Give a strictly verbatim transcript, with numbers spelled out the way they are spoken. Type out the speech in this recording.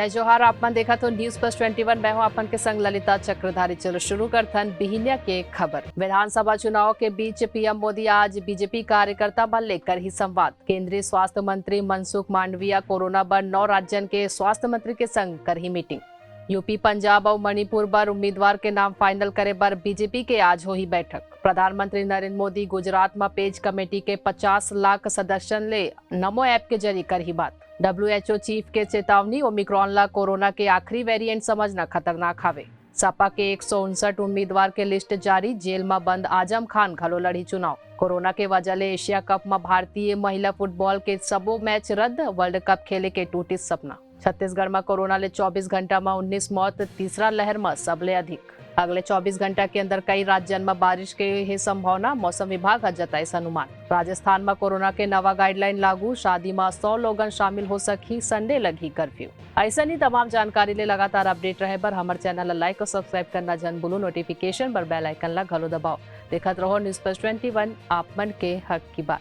जय जोहार, आप मन देखत हो News Plus Twenty One, मैं हूं आप मन के संग ललिता चक्रधारी। चलो शुरू करथन बिहिनिया के खबर। विधानसभा चुनाव के बीच पीएम मोदी आज बीजेपी कार्यकर्ता मन ले करही संवाद। केंद्रीय स्वास्थ्य मंत्री मनसुख मांडविया कोरोना बर नौ राज्यन के स्वास्थ्य मंत्री के संग करही मीटिंग। यूपी, पंजाब अउ मणिपुर बर उम्मीदवार के नाम फाइनल करे बर बीजेपी के आज होही बैठक। प्रधानमंत्री नरेंद्र मोदी गुजरात म पेज कमेटी के पचास लाख सदस्यन ले नमो ऐप के जरिए करही बात। डब्ल्यूएचओ चीफ के चेतावनी, ओमिक्रॉन ला कोरोना के आखिरी वेरिएंट समझना खतरनाक हावे। सपा के एक सौ उनसठ उम्मीदवार के लिस्ट जारी, जेल म बंद आजम खान घलो लड़ही चुनाव। कोरोना के वजह ले एशिया कप म भारतीय महिला फुटबॉल के सबो मैच रद्द, वर्ल्ड कप खेले के टूटिस सपना। छत्तीसगढ़ म कोरोना ले चौबीस घंटा म उन्नीस मौत, तीसरा लहर म सबले अधिक। अगले चौबीस घंटा के अंदर कई राज्यन म बारिश के हे संभावना, मौसम विभाग ह जताइस अनुमान। राजस्थान म कोरोना के नवा गाइडलाइन लागू, शादी म सौ लोगन शामिल हो सकही, संडे लगही कर्फ्यू। अइसन ही तमाम जानकारी ले लगातार अपडेट रहे बर हमर चैनल ला लाइक और सब्सक्राइब करना झन भूलू, नोटिफिकेशन बर बेल आइकन ला घलो दबाओ। देखत रहो News Plus Twenty One, आप मन के हक की बात।